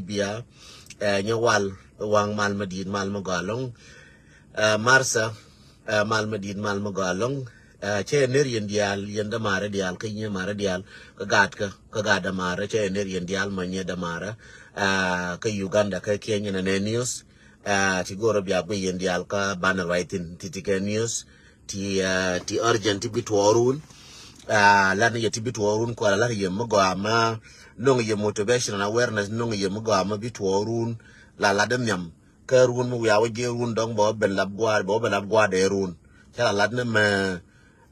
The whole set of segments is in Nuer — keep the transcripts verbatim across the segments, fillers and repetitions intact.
bia, ɛ, nyɛ wal waŋ mal mi di̱i̱t mal mi gɔaa ɛlɔ̱ŋ. Ɛ, Martha, ɛ, mal mi di̱i̱t mal mi gɔaa ɛlɔ̱ŋ. Ɛ, cɛ ner yɛn diaal, yɛn dämaarä diaal kä nyimaarä diaal kä gaatkä, kä gaat dämaarä, cɛ ner yɛn diaal mɔ nyɛ dämaarä. Ɛ, kä Uganda, kä Kenya, nɛ nɛ news. Ɛ, ti go̱o̱rä bia guiy yɛn diaal kä banɛ ruac thi̱n ti ti kɛ news. Ti, ɛ, ti urgent ti bi tuɔɔrun. Ɛ, lat ni yɛ ti bi tuɔɔrun kualɛ lat yɛ mi gɔaa ma no̱ŋ yɛ motivation and awareness, no̱ŋ yɛ mi gɔaa ma bi tuɔɔrun. La lat dee nhiam kä run mi wiaa wä jiɛ run dɔ̱ŋ bɛ wä ben lap gua̱a̱r, bɛ wä ben lap gua̱a̱r dee run. Cä la lat ni mɛ,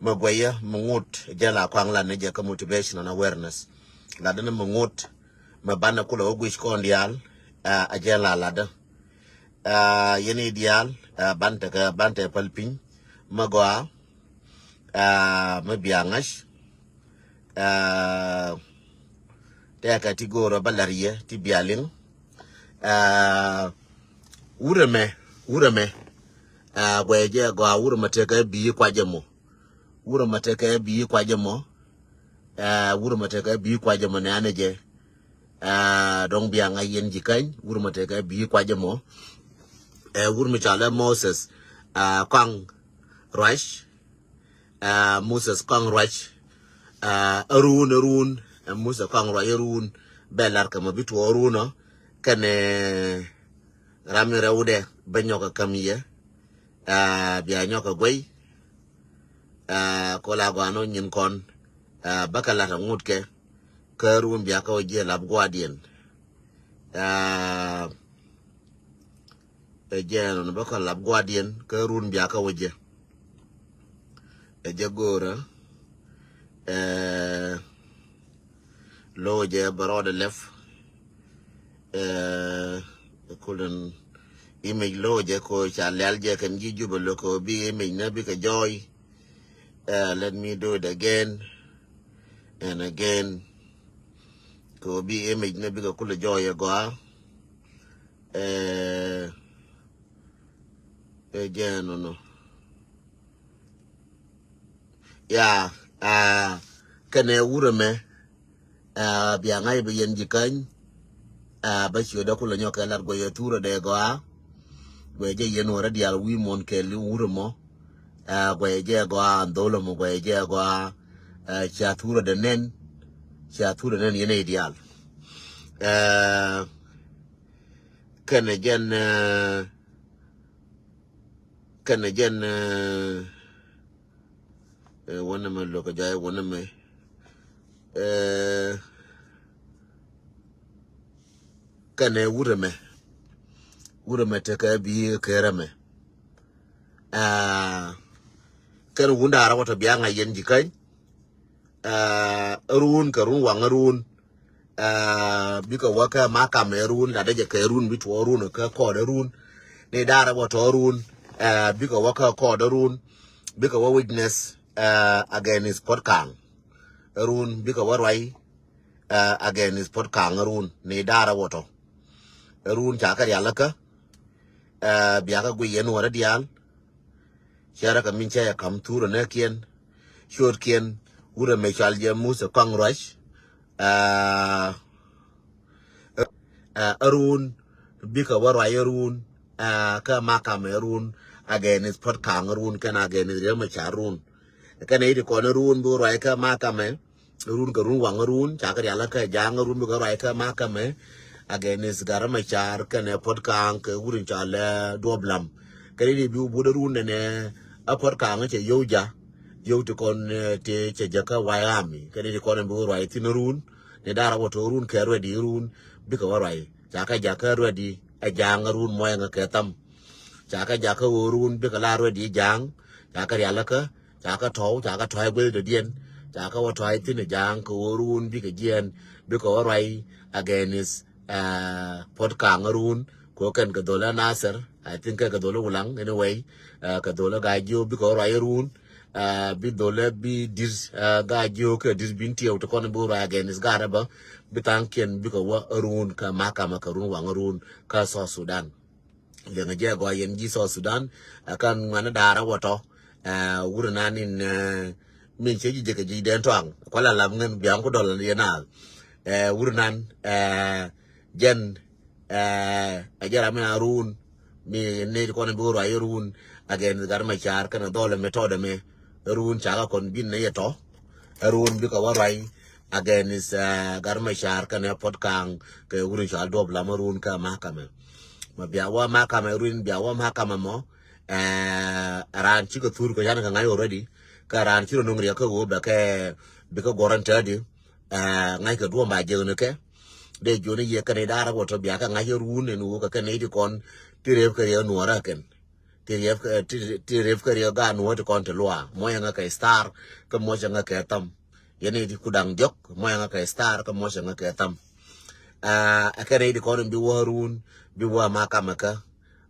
mɛ guɛyä mɛ ŋut jɛ la kuaŋ lat ni jɛ kä motivation and awareness. Lat ni mɛ ŋut mɛ banɛ kulɛ wä guic kɔn diaal. Ɛ, a jɛ la lat dee. Ɛ, yɛn i̱ diaal, ɛ, ban tekɛ, ban tekɛ päl piny mɛ gɔaa. Ɛ, mɛ bia ŋa̱c. Ɛ, tɛkɛ ti go̱o̱rä bä la̱r yɛ ti bia liŋ. Ɛ, wurɛ mɛ, wurɛ mɛ. Ɛ, guɛy jɛ gɔaa wurɛ mɛ tekɛ bi kuacɛ mɔ. Wurɛ mɛ tekɛ bi kuacɛ mɔ. Ɛ, wurɛ mɛ tekɛ bi kuacɛ mɔ nɛ anɛ jɛ. Ɛ, dɔ̱ŋ bia ŋa̱c yɛn ji̱ käny wurɛ mɛ tekɛ bi kuacɛ mɔ. Ɛ, wurɛ mɛ cɔalɛ Moses, ɛ, Kɔaŋ Ruac. Ɛ, Moses Kɔaŋ Ruac. Ɛ, Arun, Arun. Ɛ, Moses Kɔaŋ Ruac Arun. Bɛ lar kɛ mɔ bi tuɔɔk Arun ɔ. Kɛnɛ ram in rɛwdɛ bɛ nyɔk kɛ käm yɛ. Ɛ, bia nyɔk kɛ guey. Ɛ, ko la gɔaa nɔ nyin kɔn. Ɛ, bä kɛ lat a ŋut kɛ. Kä Arun bia kɛ wä jiɛ lap gua̱diɛn. Ɛ, ɛ jɛ nɔnɔ bä kɛ lap gua̱diɛn kä Arun bia kä wä jɛ. Ɛ jɛ go̱o̱rä. Ɛ, lo̱ jɛ bɛ rɔɔdɛ lɛp. Ɛ, kulɛn image lo̱ jɛ ko ca lɛl jɛ kɛn ji̱ Jubɛ lo̱ ko bi image nä bikɛ jɔɔy. Ɛ, let me do it again and again. Ko bi image nä bikɛ kulɛ jɔɔy ɛ gɔaa. Ɛ, ɛ jɛ nɔnɔ. Ya, a, kɛnɛ wurɛ mɛ. A, bia ŋa̱c bɛ yɛn ji̱ käny. A, bä ciötdä kulɛ nyɔk kɛ lat guɛyɛ thurɛ dee gɔaa. Guɛyɛ jɛ yɛn wärä diaal wi̱i̱ muɔ̱n kɛɛliw wurɛ mɔ. A, guɛyɛ jɛ gɔaa, an dho̱lä mɔ guɛyɛ jɛ gɔaa. A, cia thurɛ dee nɛn. Cia thurɛ nɛn yɛn ɛ diaal. A, kɛnɛ jɛn, a, kɛnɛ jɛn, ɛ, ɛ, wänɛ mɛ lo̱k a jɔy wänɛ mɛ. Ɛ, kɛnɛ wurɛ mɛ. Wurɛ mɛ tekɛ bi kɛ rɛ mɛ. Ɛ, kɛnɛ wun da̱rä wä tɔ bia ŋa̱c yɛn ji̱ käny. Ɛ, Arun kɛ Arun waŋ Arun. Ɛ, bikɛ wä kä makam Arun, latdä jɛ kɛ Arun bi tuɔɔk Arun kä kɔɔt Arun. Ni da̱rä wä tɔ Arun. Ɛ, bikɛ wä kä kɔɔt Arun. Bikɛ wä witness, ɛ, against Puɔt Kaŋ. Arun bikɛ wä ruac, ɛ, against Puɔt Kaŋ Arun. Ni da̱rä wä tɔ. Arun ca kɛ rialikä. Ɛ, bia kɛ guiy yɛn wärä diaal. Cɛ rɛ kɛ min cɛ yɛ ka̱m thurɛ nɛ kiɛn. Ciötkiɛn wurɛ mɛ cɔal jɛ Muthɛ Kɔaŋ Ruac. Ɛ, ɛ, Arun bikɛ wä ruac Arun. Ɛ, kä makam Arun against Puɔt Kaŋ Arun kɛn against Riek Machar Arun. Kɛn i̱ ti kɔn Arun bi wä ruac kä makam ɛ. Arun kɛ Arun waŋ Arun, ca kɛ rial kä Ja̱a̱ŋ Arun bikɛ ruac kä makamɛ against Gat Macar kɛnɛ Puɔt Kaŋ kɛ wut in cɔal ɛ Duɔp Lam. Kɛn i̱ bi wä but Arun nɛnɛ a Puɔt Kaŋ cɛ yio̱w ja̱, yio̱w ti kɔn, ɛ, ti cɛ jɛ kä White Army. Kɛn i̱ ti kɔn bi wä ruac thi̱n Arun, ni da̱rä wä tɔ Arun kɛ ruɛdi Arun, bikɛ wä ruac. Ca kɛ ja̱ kä ruɛdi ɛ Ja̱a̱ŋ Arun muɔyɛ ŋä kɛ tham. Ca kɛ jakä ɣöö run bikɛ la ruet di Ja̱a̱ŋ. Ca kɛ rialikä, ca kɛ tɔ̱w, ca kɛ tɔ̱a̱c gueth dɔ̱diɛn. Ca kɛ wä tɔ̱a̱c thi̱n ɛ Ja̱a̱ŋ kɛ ɣöö run bikɛ jiɛɛn, bikɛ wä ruac against, ah, Puɔt Kaŋ run. Kɛ ɣöö kɛn kɛ dhol ɛ Nasir, I think kɛ kɛ dhol ɛ Wulaŋ, anyway, ah, kɛ dhol ɛ Gaa Jiök bikɛ wä ruac run. Ah, bi dhol ɛ bi di̱t, ah, Gaa Jiök kɛ di̱t bin tiɛw ti kɔn bi wä ruac against Gat ɛ bä, bi tha̱a̱ŋkiɛn bikɛ wä run kɛ mahakama kɛ run waŋ run kä South Sudan. Liɛŋɛ jɛ gɔaa yɛn ji̱ South Sudan. Ɛ kan ŋuɛ̈ni da̱a̱r ɛ wä tɔ. Ɛ, wur nan in, ɛ, min cɛ ji̱ jɛ kɛ ji̱ dɛn tɔaŋ. Kualɛ lam ŋän biaŋ ku dɔl yɛn a. Ɛ, wur nan, ɛ, jɛn Ɛ jɛ ram mi a run mi ni kɔn bi ruac run against Gat Macar kɛnɛ dhɔl mi tɔt mi run ca kɛ kɔn bin ni yɛ tɔ. Run bikɛ wä ruac against Gat Macar kɛnɛ Puɔt Kaŋ kɛ wur in cɔal Duɔp Lam run kä mahakama. Ma bia wä mahakama run bia wä mahakama mɔ. Ɛ raan cikɛ thur kɛ yan kɛ ŋa̱c already. Kä raan ci rɔ no̱ŋ riɛk kä ɣöö bɛ kɛ bikɛ guarantee di. Ɛ ŋa̱c kɛ duɔ̱ɔ̱m ba jek ni kɛ dee jiɔni yɛ kɛn i̱ da̱a̱r a wä tɔ bia kɛ ŋa̱c run in wä kɛ kɛn i̱ ti kɔn ti rep kɛ riɛk nuɔrä kɛn ti rep kɛ ti rep kɛ riɛk gaat nuɔrä ti kɔn ti luaa mɔc ɛŋä kɛ star. Kä mɔc ɛŋä kɛ tham. Yɛn i̱ ti ku da̱ŋ diɔ̱k mɔc ɛŋä kɛ star kä mɔc ɛŋä kɛ tham. Ɛ kɛn i̱ ti kɔn in bi wä run bi wä ma kamɛ kä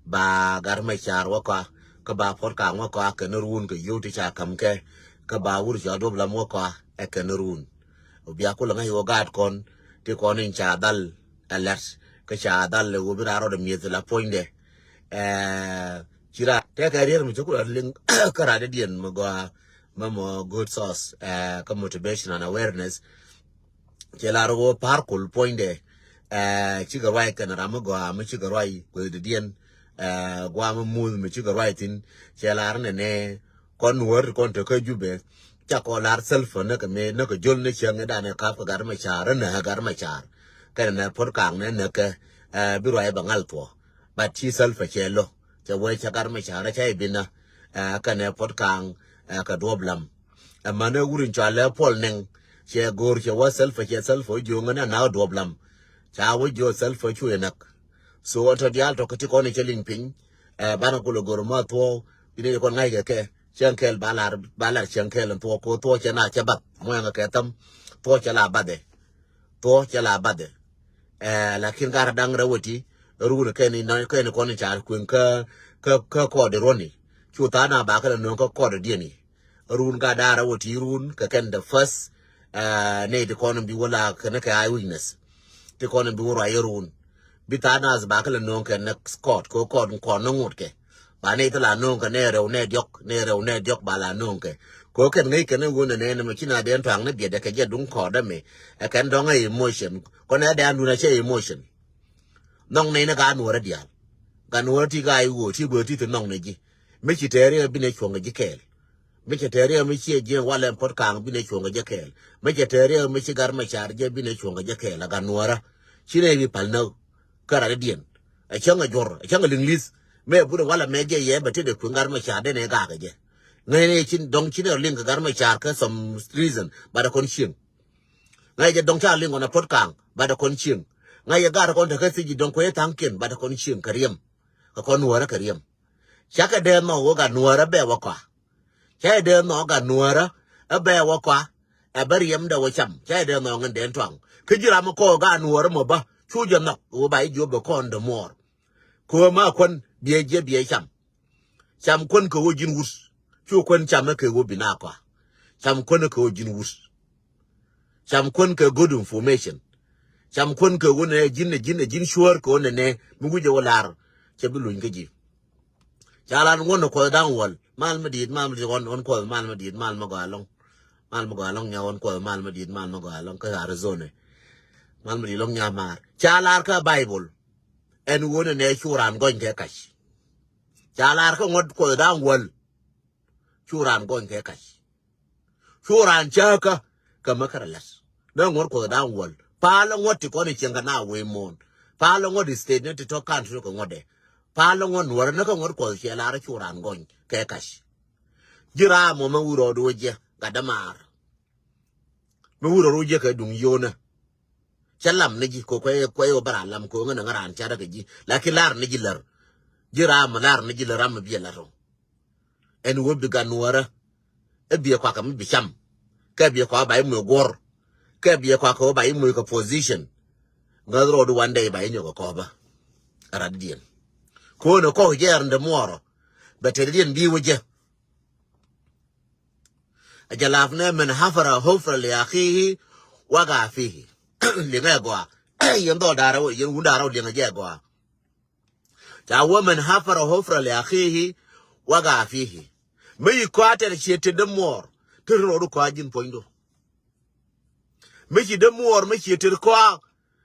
ba Gat Macar wä kɔa kä ba Puɔt Kaŋ wä kɔa kɛn run kɛ yio̱w ti ca ka̱m kɛ kä ba wur cɔal Duɔp Lam wä kɔa ɛ kɛn run. Bia kulɛ ŋa̱c ɣöö gaat kɔn ti kɔn in ca dhal ɛ lɛt kä ca dhal ɛ ɣöö bi raan rɔɔdɛ mi̱eth la puɔ̱nydɛ. Ɛ ci raan tɛkɛ riɛr mi cä kulɛ liŋ kä raan dädiɛn mi gɔaa mi mɔ good source ɛ kä motivation and awareness. Cɛ lar ɣöö pa̱a̱r kul puɔ̱nydɛ. Ɛ cikɛ ruac kɛn ram mi gɔaa mi cikɛ ruac kueth dädiɛn. Ɛ guam mi muth mi cikɛ ruac thi̱n. Cɛ lar nɛnɛ kɔn nuɔ̱ɔ̱r ti kɔn tekä Jubɛ. Ca kɔn lar Salva näkɛ mëë näkɛ jol ni cäŋ i̱ danɛ ka̱p kɛ Gat Macar ɛ näk Gat Macar. Kɛnɛ nɛ Puɔt Kaŋ nɛ näkɛ ɛ bi ruac bɛ ŋal thuɔ̱. But ci Salva cɛ lo̱ cɛ wee cɛ Gat Macar ɛ ca i̱ binä. Ɛ kɛnɛ Puɔt Kaŋ ɛ kɛ Duɔp Lam. Ɛ mänɛ wur in cɔal ɛ Puɔl Nɛŋ cɛ go̱o̱r cɛ wä Salva cɛ Salva wä jiöŋä nɛ na̱k Duɔp Lam. Ca wä jiöö Salva cu yɛ näk. So ɣän tɔ diaal tɔ kä ti kɔn i̱ cä liŋ piny. Ɛ banɛ kulɛ go̱r ma thuɔ̱ɔ̱ i̱ ni jɛ kɔn ŋa̱ckɛ kɛ cäŋ kɛɛl ba lar ba lar cäŋ kɛɛl in thuɔ̱ɔ̱ ko̱ thuɔ̱ɔ̱ cɛ na cɛ bath muɔ̱yɛŋɛ kɛ thäm. Thuɔ̱ɔ̱ cɛ la bathɛ. Thuɔ̱ɔ̱ cɛ la bathɛ. Ɛ lakin garɛ da̱ŋ rɛw ɛ ti run kɛn i̱ nɔ̱ kɛn i̱ kɔn i̱ ca kueŋ kä kä kä kɔɔd i̱ ruɔ̱ni. Cu tha̱a̱ŋ na ba kɛ lɛ nööŋ kä kɔɔd i̱ diɛn i̱ run ka da̱a̱ rɛw ɛ ti run kɛ kɛn the first. Ɛ nɛy ti kɔn in bi wä la kɛn kɛ eye witness. Ti kɔn in bi wä ruac i̱ run bi tha̱a̱ŋ na ba kɛ lɛ nööŋ kɛ next court kɛ court in kɔn ni ŋot kɛ. Ba nɛy thil a nööŋ kɛ nɛ rɛw nɛ diɔ̱k nɛ rɛw nɛ diɔ̱k ba la nööŋ kɛ. Kɛ kɛn ŋäc kɛn ɛ ɣöö nɛ nɛ nɛ mɛ ci na dee ɛn tɔaŋ ni biɛt ɛ kɛ jɛ duŋ kɔɔdä mɛ ɛ kɛn dɔ̱ŋ ɛ emotion. Kɔn ɛ dee an duun a cɛ emotion. Nhɔŋ nɛy ni ka nuɔrä diaal. Ka nuɔrä ti ka i̱ ɣöö ti guee ti thi nhɔŋ nɛ ji̱. Mi ci tɛɛri ɛ bi nɛ cuɔ̱ŋ ɛ ji̱ kɛɛl. Mi cɛ tɛɛri ɛ mi ciɛ jiɛ walɛ Puɔt Kaŋ bi nɛ cuɔ̱ŋ ɛ ji̱ kɛɛl. Mi cɛ tɛɛri ɛ mi ci Gat Macar jɛ bi nɛ cuɔ̱ŋ ɛ ji̱ kɛɛl ɛ ka nuɔrä. Ci nɛ bi pal näk. Kä rat i̱ diɛn ɛ cäŋ ɛ juɔ̱r ɛ cäŋ ɛ liŋ li̱th. Mëë but ɛ walɛ mɛ jɛ yɛ bɛ tetdɛ kui̱ Gat Macar den ɛ gakɛ jɛ. Ŋäcnɛ cin dɔ̱ŋ cin ɛ liŋ kɛ Gat Macar kä some reason bat ɛ kɔn cieŋ. Ŋäcɛ jɛ dɔ̱ŋ ca liŋ kɔn ɛ Puɔt Kaŋ bat ɛ kɔn cieŋ. Ŋäcɛ jɛ gat ɛ kɔn te kä thiec ji̱ dɔ̱ŋ kuecä tha̱a̱ŋkiɛn bat ɛ kɔn cieŋ kɛ riɛm. Kɛ kɔn nuäärä kɛ riɛm. Cakɛ dee nhɔk wä gat nuäärä bɛ wä kɔa. Cakɛ dee nhɔk gat nuäärä ɛ bɛ wä kɔa. Ɛ bä riɛmdɛ wä cam cakɛ dee nhɔk ŋän dee tuaŋ. Kä ji̱ ram mi kɔɔk gat nuäärä mɔ bä cu jɛ nhɔk wä ba ji̱ jiöp bɛ kɔn dämuɔɔr. Kɛ ɣöö ma kuän biɛ jiɛ biɛ cam. Cam kuän kɛ ɣöö ji̱n wut. Cu kuän cam ɛ kɛ ɣöö bi na kɔa. Cam kuän kɛ ɣöö ji̱n wut. Cam kuän kɛ good information. Cam kuän kɛ ɣöö nɛ ji̱n ɛ ji̱n ɛ ji̱n cuäär kɛ ɣöö nɛ nɛ mi wi̱c ɛ wä la̱r. Cɛ bi luny kä ji̱. Ca lar ŋuɔ̱n ɛ kuɔth da̱ŋ wäl mal mi di̱i̱t mal mi di̱i̱t ɣɔn ɣɔn kuɔth mal mi di̱i̱t mal mi gɔaa lɔ̱ŋ. Mal mi gɔaa lɔ̱ŋ nya ɣɔn kuɔth mal mi di̱i̱t mal mi gɔaa lɔ̱ŋ kä Arizona. Mal mi di̱i̱t lɔ̱ŋ nya maar ca lar kä Baibol. Ɛn ɣöö nɛ nɛ cu raan gɔny kɛ kac. Ca lar kä ŋuɔ̱t kuɔth da̱ŋ wäl. Cu raan gɔny kɛ kac. Cu raan cäkä kɛ mä kärɛ la̱t. Nä ŋuɔ̱t kuɔth da̱ŋ wäl pal ŋuɔ̱t ti kɔn i̱ cieŋ kɛ na wee muɔ̱ɔ̱n. Pal ŋuɔ̱t i̱ state ni ti tɔ̱ country kɛ ŋuɔ̱tdɛ. Pal ŋuɔ̱t nuɔ̱rä nä kä ŋuɔ̱t kuɔth ciɛ lar cu raan gɔny kɛ kac. Ji̱ raam mɔ mä wi̱i̱ rɔɔd wä jiɛ gat dämaar. Mi wurɛ ru jiɛ kɛ duŋ yionä. Cä lam ni ji̱ ko kuɛ kuɛ wä bä raa lam ko ŋä ni ŋä raan cä rä kɛ ji̱ lakin lar ni ji̱ lär. Ji̱ ram mi lar ni ji̱ lär ram mi biɛ lär rɔ. Ɛn wä bi gan nuɔrä. Ɛ biɛ kɔakɛ mi bi cam. Kɛ biɛ kɔakɛ ba i̱ muc guɔ̱r. Kɛ biɛ kɔakɛ wä ba i̱ muc kɛ position. Ŋäth rɔɔdu wan dɛy ba i̱ nyɔk kɛ kɔɔpä. Ɛ rat diɛn. Ko̱n ɛ kɔk jɛ ɛr ndɛ muɔrɔ. Bɛ tɛt diɛn bi wä jɛ. Ɛ jɛ lap nɛ mɛn hafara hofra li akhihi. Waka fihi. Liŋɛ gɔaa. Yɛn dhɔl da̱rä wä yɛn wun da̱rä wä liŋɛ jɛ gɔaa. Ca wä mɛn hafara hofra li akhihi. Waka fihi. Mi yi kɔa tɛr ciɛ tɛt dämuɔɔr. Tɛr rɔɔdu kɔa ji̱n puɔ̱nydu. Mi ci dämuɔɔr mi ciɛ tɛr kɔa.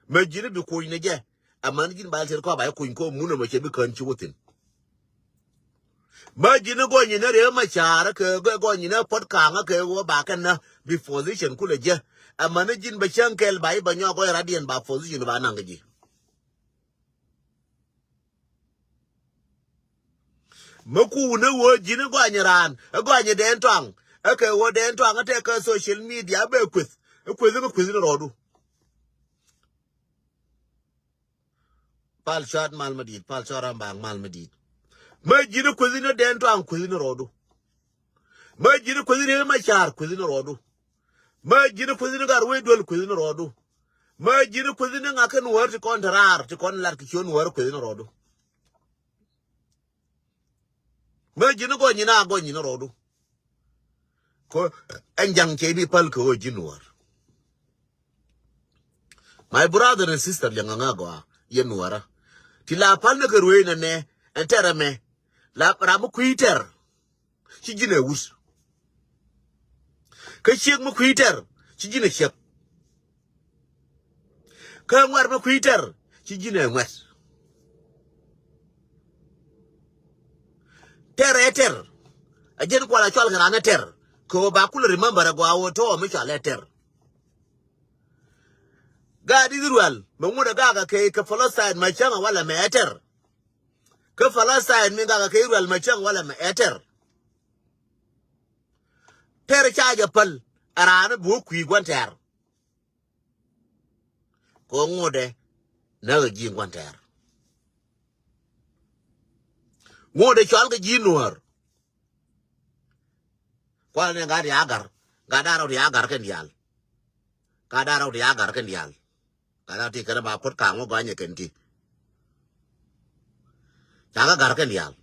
Mɛ ji̱n bi kuc ni jɛ. Amäni ji̱n bal tiɛt kɔa ba jɛ kuny kɔ mun ɛmɔ cɛ bi kään ci wä thi̱n. Mä ji̱n gɔny inɛ Riek Machar kɛ gɔny inɛ Puɔt Kaŋ kɛ wä ba kɛn na bi position kulɛ jɛ. Amäni ji̱n bɛ cäŋ kɛl ba i̱ bɛ nyɔk gɔny radiɛn ba position ba naŋ kɛ ji̱. Mä kuunä wä ji̱n gɔny raan ɛ gɔny Dɛn Tɔaŋ. Ɛ kɛ wä Dɛn Tɔaŋ ɛ tɛk kä social media bɛ kueth. Ɛ kueth ɛ kueth ni rɔɔdu. Pal cuat mal mi di̱i̱t, pal cuat ram baŋ mal mi di̱i̱t. Mä ji̱n kueth ni Dɛn Tɔaŋ kueth ni rɔɔdu. Mä ji̱n kueth ni Riek Machar kueth ni rɔɔdu. Mä ji̱n kueth ni Gatwec Dual kueth ni rɔɔdu. Mä ji̱n kueth ni ŋakä Nuäär ti kɔn te raar ti kɔn lat kɛ ciöt Nuäär kueth ni rɔɔdu. Mä ji̱n gɔny inɛ a gɔny inɛ rɔɔdu. Kɔ ɛn ja̱ŋ cɛ bi päl kɛ ɣöö ji̱n Nuäär. My brother and sister, liɛŋ aŋa gɔaa yɛn Nuäärä. Ti la päl ni kɛ ruëëc nɛnɛ ɛn tɛr ɛmɛ. La ram mi kui̱ tɛr ci ji̱n ɛ wut. Kä ciek mi kui̱ tɛr ci ji̱n ɛ ciek. Kä ŋuɛ̈t mi kui̱ tɛr ci ji̱n ɛ ŋuɛ̈t. Tɛr ɛ tɛr. Ɛ jɛn kual a cɔal kɛ raan ɛ tɛr. Kɛ ɣöö ba kulɛ remember ɛ gɔaa ɣöö tɔ̱ mi cɔal ɛ tɛr. Gaat Israel mɛ ŋut ɛ gak ɛ kɛ kɛ Palestine mɛ cäŋ ɛ walɛ mɛ ɛ tɛr. Kä Palestine mi gak ɛ kɛ Israel mɛ cäŋ ɛ walɛ mɛ ɛ tɛr. Tɛr ca jɛ päl ɛ raan ɛ bi wä kui̱ gua̱n tɛr. Kɛ ŋotdɛ näk ɛ ji̱ gua̱n tɛr. Ŋotdɛ cɔal kɛ ji̱ Nuäär. Kual ni gat ya gar. Gat da̱rä ti ya gar kɛn diaal. Gat da̱rä ti ya gar kɛn diaal. Gat da̱rä ti kɛn ba Puɔt Kaŋ wä gɔ̱nyɛ kɛn ti. Ca kɛ gar kɛn diaal.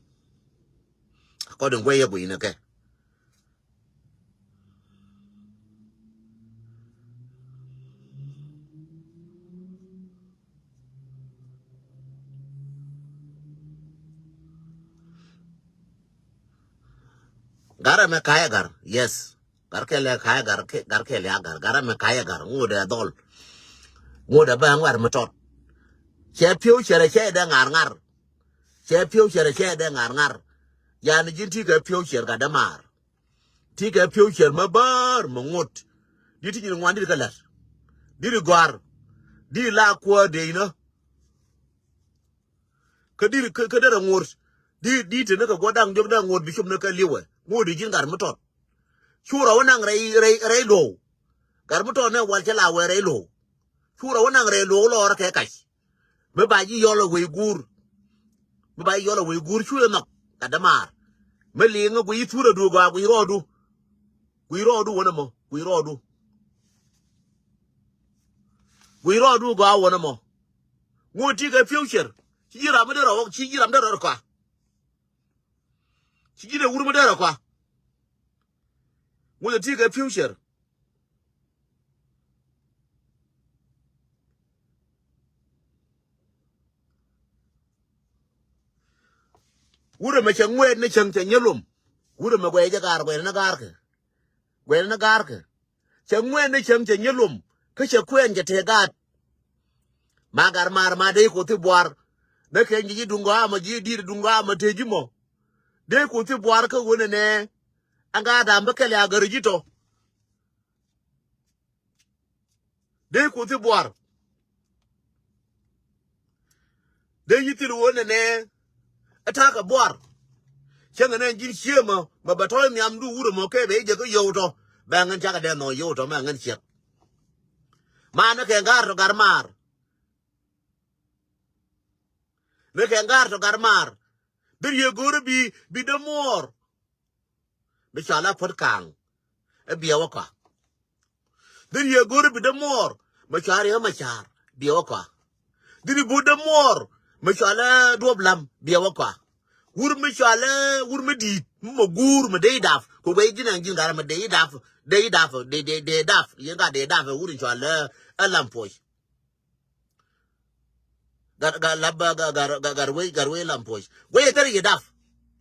According guɛy yɛ guiy ni kɛ. Gar ɛmɛ ka̱yɛ gar, yes. Gar kɛl ɛ ka̱yɛ gar, gar kɛl ɛ gar. Gar ɛmɛ ka̱yɛ gar, ŋotdɛ dhɔl. Ŋotdɛ bä ŋuɛ̈t mi tɔt. Cɛ pi̱w cɛ rɛ cɛ dee ŋa̱r ŋa̱r. Cɛ pi̱w cɛ rɛ cɛ dee ŋa̱r ŋa̱r. Yani ji̱n ti kɛ pi̱w cɛ gat dee maar. Ti kɛ pi̱w cɛ mɛ bäär mɛ ŋot. Di ti nyin ŋuan di kɛ lɛt. Di ri gɔ̱a̱r. Di la kuäär dee inä. Kä di ri kä derɛ ŋot. Di di te ni kɛ guɔ da̱ŋ diɔk da̱ŋ ŋot bi cop ni kɛ liwɛ. Ŋot di ji̱n gat mi tɔt. Cu rɔ wä naŋ rɛy rɛy rɛy lo̱w. Gat mi tɔt ni wal cɛ la wɛ rɛy lo̱w. Cu rɔ wä naŋ rɛy lo̱w lɔɔr kɛ kac. Mi ba ji̱ yɔl a wei guur. Mi ba ji̱ yɔl a wei guur cu yɛ nhɔk. Gat dee maar. Mi liŋä guiy thurä du gɔaa guiy rɔɔdu. Guiy rɔɔdu wänä mɔ guiy rɔɔdu. Guiy rɔɔdu gɔaa wänä mɔ. Ŋot ti kɛ future. Ci ji̱ ram mi dee rɔ wä ci ji̱ ram dee rɔ kɔa. Ci ji̱ dee wur mi dee rɔ kɔa. Ŋot ti kɛ future. Wurɛ mɛ cɛ ŋuɛɛt ni cäŋ cɛ nyɛ lom. Wurɛ mɛ guɛy jɛ gaar guɛy ni gaarkɛ. Guɛy ni gaarkɛ. Cɛ ŋuɛɛt ni cäŋ cɛ nyɛ lom. Kä cɛ kuɛɛn cɛ tëë gaat. Ma gar maar ma dee kothi buar. Ni kɛ ji̱ ji̱ duŋ gɔaa mɔ ji̱ di̱i̱t duŋ gɔaa mɔ tëë ji̱ mɔ. Dee kothi buar kä wen ɛnɛ. Ɛn gaat dam bi kɛl ya gär ji̱ tɔ. Dee kothi buar. Dee nyi thil wä nɛnɛ. Ɛ ta̱a̱ kɛ buar. Cäŋ ɛnɛ ji̱n ciemä mɛ bɛ tɔ̱ nhiamdu wurɛ mɔ kɛ bɛ jɛ kä yio̱w tɔ. Bɛ ŋän cakɛ dee nhɔk yio̱w tɔ mɛ ŋän ciɛk. Ma ni kɛ ŋa̱r tɔ gar maar. Ni kɛ ŋa̱r tɔ gar maar. Bi riek go̱o̱rä bi bi dee muɔɔr. Mi cɔal a Puɔt Kaŋ. Ɛ biɛ wä kɔa. Dhin yɛ go̱r bi dee muɔɔr. Mi cɔal Riek Machar biɛ wä kɔa. Dhin i̱ bo̱o̱r dee muɔɔr. Mi cɔal a Duɔp Lam biɛ wä kɔa. Wur mi cɔal a wur mi di̱i̱t mi mɔ guur mi dee i̱ dap. Kɛ wee ji̱n ɛn ji̱n gat mi dee i̱ dap. Dee i̱ dap dee dee dee dap yɛn gat dee dap wur in cɔal a Lam Puɔc. Gar gar lap gar gar gar gar wei gar wei Lam Puɔc. Wei thɛr yɛ dap.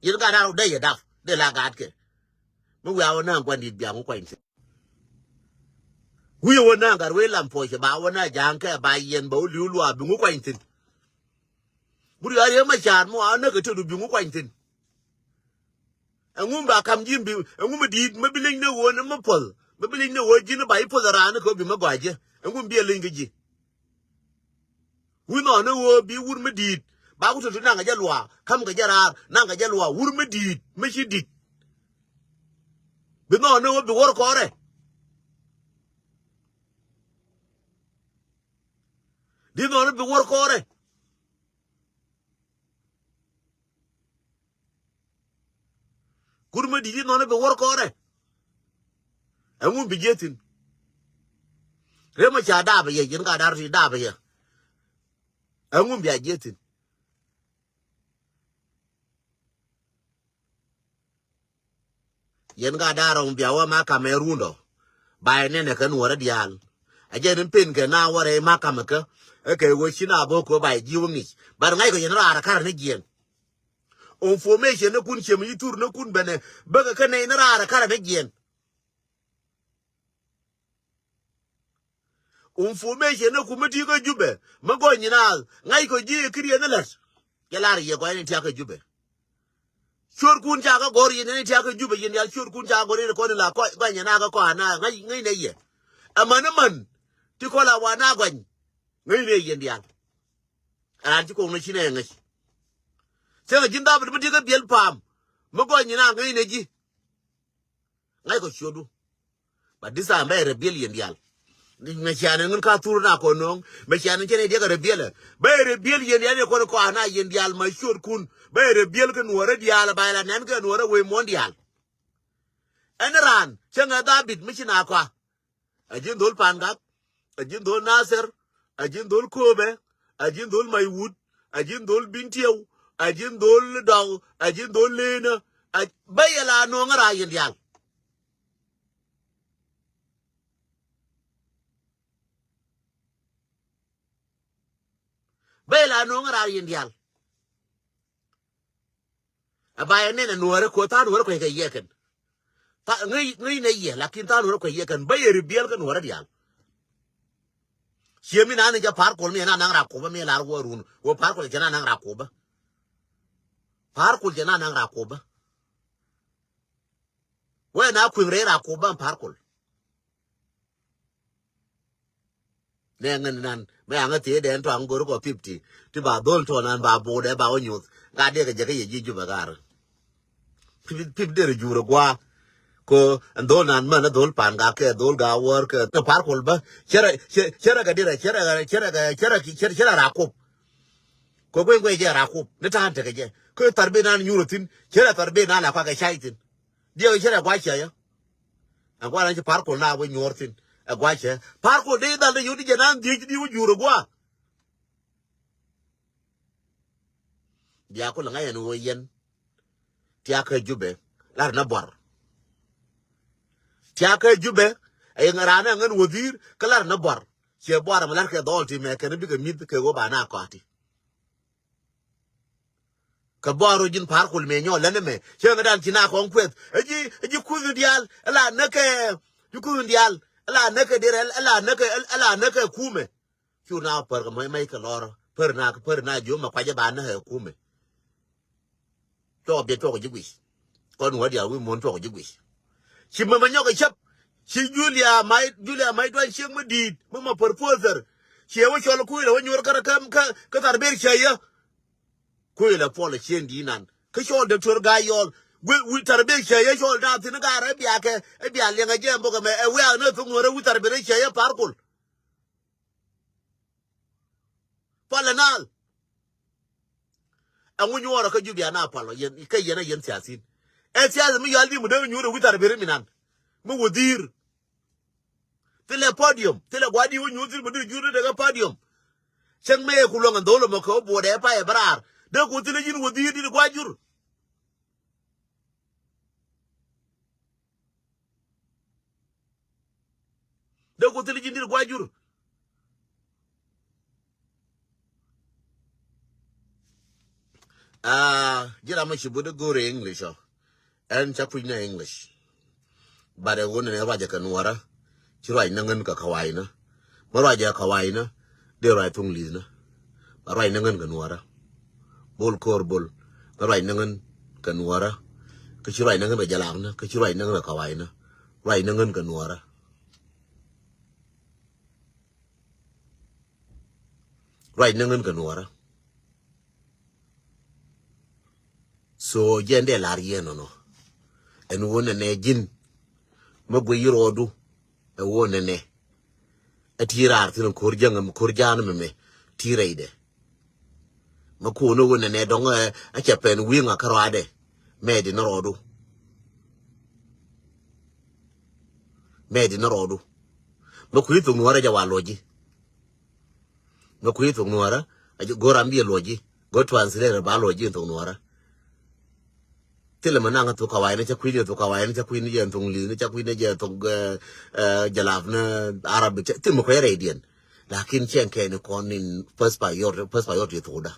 Yɛn gat da̱r dee yɛ dap dee la gat kɛ. Mi wiaa wä na̱a̱ŋ gua̱n di̱t biaŋ wä kuany thi̱n. Wi̱i̱ wä na̱a̱ŋ gar wei Lam Puɔc ba wä na̱a̱ŋ ja̱a̱ŋ kɛ ba yɛn ba wä li̱w luaak bi ŋu kuany thi̱n. Bur ya riɛ ma ca̱a̱r mɔ a näk kɛ tet du biŋ wä kuany thi̱n. Ɛŋu ba kam ji̱n bi, ɛŋu mi di̱i̱t mi bi leny ni ɣöö ni mi puɔth, mi bi leny ni ɣöö ji̱n ba i̱ puɔth raan ni kɛ bi mi gɔaa ji̱. Ɛŋu bi ɛ leny kɛ ji̱. Wi̱n ɣɔn ni ɣöö bi wur mi di̱i̱t ba ku tet du naŋ kɛ jɛ luaak, kam kɛ jɛ raar, naŋ kɛ jɛ luaak, wur mi di̱i̱t mi ci di̱t. Bi nhɔn ni ɣöö bi wär kɔrɛ. Di nhɔn ni bi wär kɔrɛ. Kur mi di di nhɔn ni bi wär kɔrɛ. Ɛŋu bi jiɛ thi̱n. Rem a ca dap yɛ, yɛn ka dar ti dap yɛ. Ɛŋu bi a jiɛ thi̱n. Yɛn ka da̱a̱ rɔ̱ŋ bia wä makamɛ rundɔ. Ba yɛ nɛnɛ kɛ nuɔrɛ diaal. A jɛ ni pen kɛ na wä rɛy makamɛ kä. Ɛ kɛ wä ci na bä kɛ ba yɛ ji̱ wä ŋic. But ŋa̱c kɛ yɛn raar karɛ ni jiɛn. Information ni kun ciɛ mi ci thur ni kun bɛnɛ bäkɛ kä nɛy ni raar karɛ ni jiɛn. Information ni kumä ti kä Jubɛ mi gɔny nyin a ŋa̱c kɔ ji̱ kɛ riɛn ni lät. Jɛ lar yɛ gɔny ni tiak kä Jubɛ. Ciötkun ca kä gɔr yɛn ni tiak kä Jubɛ yɛn dial, ciötkun ca kä gɔr yɛn kɔn la kɔ gɔny nyin a kä kɔ ana ŋa̱c ŋa̱c ni yɛ. Ɛmän ni män ti kɔ la wa na gɔny ŋa̱c ni yɛn dial. Ɛ raan ci kɔŋ ni ci nɛ ŋäc. Cäŋ ji̱n dhabit mi ti kä biɛl pa̱a̱m mi gɔny nyin a ŋa̱c ni ji̱. Ŋa̱c kɔ ciötdu. But this time bɛ rebellion dial. Mɛ cianɛ ŋun ka thur na kɔ no̱o̱ŋ. Mɛ cianɛ cɛn idiɛk rebel. Bɛ rebellion dial yɛ kɔn kɔ ana yɛn dial ma ciötkun. Bɛ rebel kɛ nuɔrɛ dial ba ila nɛn kɛ nuɔrɛ wee muɔ̱n dial. Ɛn raan cäŋ ɛ dhabit mi ci na kɔa. A ji̱n dhol Pangak, a ji̱n dhol Nasir, a ji̱n dhol Köbɛ, a ji̱n dhol Maiwut, a ji̱n dhol Bintiɛw, a ji̱n dhol Dɔk, a ji̱n dhol Leenä, a bä yɛ la no̱o̱ŋ a rac yɛn diaal. Bä yɛ la no̱o̱ŋ a rac yɛn diaal. A ba yɛ nɛn a nuɔrɛ ko tha̱a̱ŋ nuɔrɛ kuec kɛ yɛ kɛn. Tha̱a̱ŋ ŋäc ŋäc nɛ yɛ lakin tha̱a̱ŋ nuɔrɛ kuec yɛ kɛn bä yɛ ri biɛl kɛ nuɔrɛ diaal. Ciɛ mi na ni jɛ Par Kuɔl mi na naŋ rak Kuɔbä mi lar wä run wä Par Kuɔl cɛ na naŋ rak Kuɔbä. Par Kuɔl cɛ na naŋ rak Kuɔbä. Wee na kui̱ŋ rɛy rak Kuɔbä Par Kuɔl. Nɛ ŋän nan mɛ aŋä thiee dɛn tɔaŋ go̱r kɔ fifty. Ti ba dhol tɔɔnan ba bo̱o̱dɛ ba wä nyuth ŋa dee kɛ jɛ kä yɛ ji̱ Jubɛ gar. Pip pip derɛ jurɛ gua. Ko ɛn dhol nan män ɛ dhol Pangak kɛ dhol Gawär kɛ Par Kuɔl bä. Cɛ rɛ cɛ rɛ kɛ derɛ cɛ rɛ cɛ rɛ kɛ cɛ rɛ cɛ rɛ rak Kuɔb. Ko gueny gueny jɛ rak Kuɔb ni ta̱a̱n tekɛ jɛ. Ko thar ben nan nyuur thi̱n cɛ rɛ thar ben nan la kua kɛ cay thi̱n. Diɛk cɛ rɛ gua cɛ yä. Ɛn gua nan ci Par Kuɔl na wä nyuɔr thi̱n ɛ gua cɛ Par Kuɔl dee dhal dee yot di jɛ nan dhiec di wä jurɛ gua. Bia kulɛ ŋa̱c ɛn ɣöö yɛn tiakä Jubɛ lar nä buar. Tiakä Jubɛ ɛn raan ɛ ŋän wädhi̱i̱r kä lar nä buar. Ciɛ buar ɛmɛ lar kɛ dhɔl ti mɛ kɛn bikɛ mi̱th kɛ ɣöö ba na kɔati. Kɛ buar ɣöö ji̱n Par Kuɔl mɛ nyɔɔl lɛn ɛmɛ cɛ ŋä dan ci na kɔŋ kueth ɛ ji̱ ɛ ji̱ kuth diaal ɛ la näkɛ ji̱ kuth diaal ɛ la näkɛ derɛ ɛ la näkɛ ɛ la näkɛ kumɛ. Cu na pär kɛ mɔc mɛc kɛ lɔr pär na pär na jiö mɛ kuacä ba näk ɛ kumɛ. Cuɔk biɛ cuɔk ji̱ guic. Kɔn wä dial wi̱i̱ muɔ̱n cuɔk ji̱ guic. Ci mɛ mɛ nyɔk kɛ cäp. Ci Julia may Julia may duany ciek mɛ di̱i̱t mɛ mɛ pär puɔth thär. Ciɛ wä cɔl kui̱ lɛ wä nyuɔr kärä kä kä thar ber cä yä. Kui̱ lɛ puɔl cien di̱i̱t nan kä cɔl dɔktɔr Gayɔl. Wi̱i̱ thar ber cä yä cɔl da̱a̱ thi̱n ga̱rä ɛ bia kɛ ɛ bia liɛŋ ɛ jɛ ɛmbok ɛmɛ ɛ wiak ni thok nuɔrɛ wi̱i̱ thar ber cä yä Par Kuɔl. Pal ɛ naal. Ɛŋu nyuɔɔrɔ kä Jubɛ ana pal ɔ yɛn kä yɛn a yɛn siasin. Ɛ siasa mi yal di mi dee nyuɔɔrɔ wi̱i̱ thar beri mi nan. Mi wädhi̱i̱r. Thilɛ podium thilɛ gua̱di̱ wä nyuɔɔr thil mi dee jur ni dee kä podium. Cäŋ mëë ku luäŋ ɛn dho̱l ɛmɔ kɛ wä buɔdɛ pay ɛ bä raar dee ku thilɛ ji̱n wädhi̱i̱r di̱t gua̱ jur. Dee ku thil ji̱n di̱t gua̱ jur. Aa ji̱ ram mi ci but i̱ go̱o̱r i̱ English ɔ. Ɛn ca kui̱c ni English. Bat ɛ ɣöö nɛn ɛ ruacɛ kɛ nuɔɔrä. Ci ruac ni ŋän kɛ kawainä. Mä ruacɛ kɛ kawainä dee ruac thuŋ li̱thni. Ba ruac ni ŋän kɛ nuɔɔrä. Bol kor bol. Kä ruac ni ŋän kɛ nuɔrä. Kä ci ruac ni ŋän kɛ jɛ lak ni. Kä ci ruac ni ŋän kɛ kawac ni. Ruac ni ŋän kɛ nuɔrä. Ruac ni ŋän kɛ nuɔrä. So jɛn dee lar yɛn nɔnɔ. Ɛn wun nɛ nɛ ji̱n. Mä guiy rɔɔdu. Ɛ wun nɛ nɛ. Ɛ ti raar thin kor jäŋ kor jaan mɛ mɛ. Ti rɛydɛ. Mä kun wun nɛ nɛ dɔŋ ɛ cɛ pɛn wi̱i̱ ŋa kä rɔadɛ. Mɛ di ni rɔɔdu. Mɛ di ni rɔɔdu. Mä kui̱ thok nuɔrä jɛ wa luɔci. Mɛ kui̱ thok nuɔrä. Go̱r ram bi luɔci. Go̱r translator ba luɔci thok nuɔrä. Thilɛ mɛ naŋ thok kawaii ni cä kui̱ ni thok kawaii ni cä kui̱ ni jɛ thok li̱th ni cä kui̱ ni jɛ thok jɛ lap ni Arabi. Thil mɛ kui̱ rɛy diɛn. Lakin cɛn kɛ ni kɔn ni first priority, first priority thokda.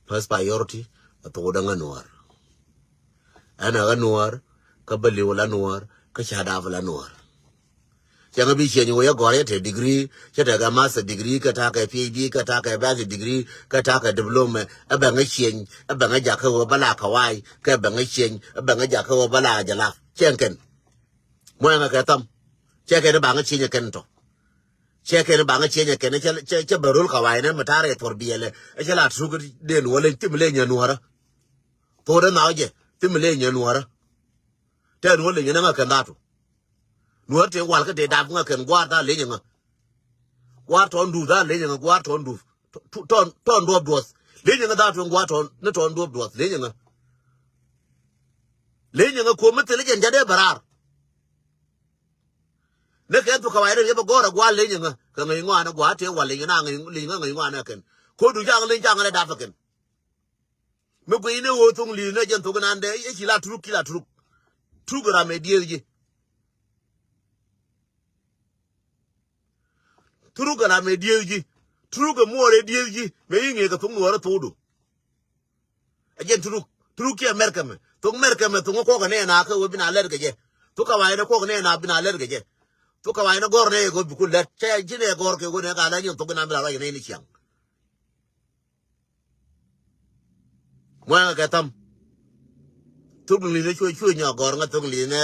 First priority a thokda ŋa nuɔr. Ɛn a ɣä nuɔr kä bä liw la nuɔr kä ca dap la nuɔr. Cɛ ŋä bi cieny wee gɔr yɛ te degree cɛ te kɛ master degree kɛ ta kɛ PhD kɛ ta kɛ bachelor degree kɛ ta kɛ diploma ɛ bɛ ŋä cieny ɛ bɛ ŋä jakä wee bä la kɛ wai kɛ bɛ ŋä cieny ɛ bɛ ŋä jakä wee bä la jɛ lap cɛ ŋä kɛn. Muɔ̱ ŋä kɛ tham cɛ kɛn ba ŋä cieny kɛn tɔ. Cɛ kɛn ba ŋä cieny kɛn cɛ bɛ rol kɛ wai nɛ mɛ tar yɛ thor biɛlɛ ɛ cɛ la truk den wä leny thim leny ɛ nuɔrä. Thor ɛ nhaw jɛ thim leny ɛ nuɔrä. Tɛ nuɔr leny ɛ nɛ ŋä kɛn dhatu. Nuɔr tëë wal kä tëë dap ŋä kɛn gua̱a̱r tha̱a̱ŋ leny ɛ ŋä. Gua̱a̱r tɔ̱ɔ̱n duuth tha̱a̱ŋ leny ɛ ŋä gua̱a̱r tɔ̱ɔ̱n duuth. Tɔ̱ɔ̱n duɔ̱ɔ̱p duɔth leny ɛ ŋä dhatu gua̱a̱r tɔ̱ɔ̱n ni tɔ̱ɔ̱n duɔ̱ɔ̱p duɔth leny ɛ ŋä. Leny ɛ ŋä kuɔ̱m mi thil jɛn ja̱t ëë bɛ raar. Ni kɛ thuk kɛ wac rɛl yɛ bɛ gɔ̱r ɛ gua̱a̱r leny ɛ ŋä kɛ ŋäc ŋɔaanɛ gua̱a̱r tëë wal leny ɛ na ŋäc leny ŋä ŋäc ŋɔaanɛ kɛn. Ko̱du caŋ leny caŋ rɛ dap ɛ kɛn. Mi guiy ni ɣöö thok li̱i̱th ni jɛn thok inandɛ i̱ ci la turuk ci la turuk. Turuk ram ɛ dieth ji̱. Turuk ram ɛ dieth ji̱. Turuk ɛ muɔɔr ɛ dieth ji̱ mɛ i̱ ŋi̱i̱ kɛ thok nuɔɔr ɛ thokdu. Ɛ jɛn turuk turuk kiɛ mɛrkɛ mɛ thok mɛrkɛ mɛ thok ŋä kuɔk ɛ nɛɛ na kä ɣöö bi na lɛt kɛ jɛ. Thok kɛ wac ni kuɔk ɛ nɛɛ na bi na lɛt kɛ jɛ. Thok kɛ wac ni gɔr nɛɛ kɛ ɣöö bi ku lɛt cɛ ji̱ nɛɛ gɔr kɛ ɣöö nɛɛ ka la nyɔn thok inandɛ la ruac ɛ nɛy ni ciaŋ. Muɔ̱ŋ kɛ tham. Thok li̱n ni cuɛ cuɛ nyɔ gɔr ŋä thok li̱n ni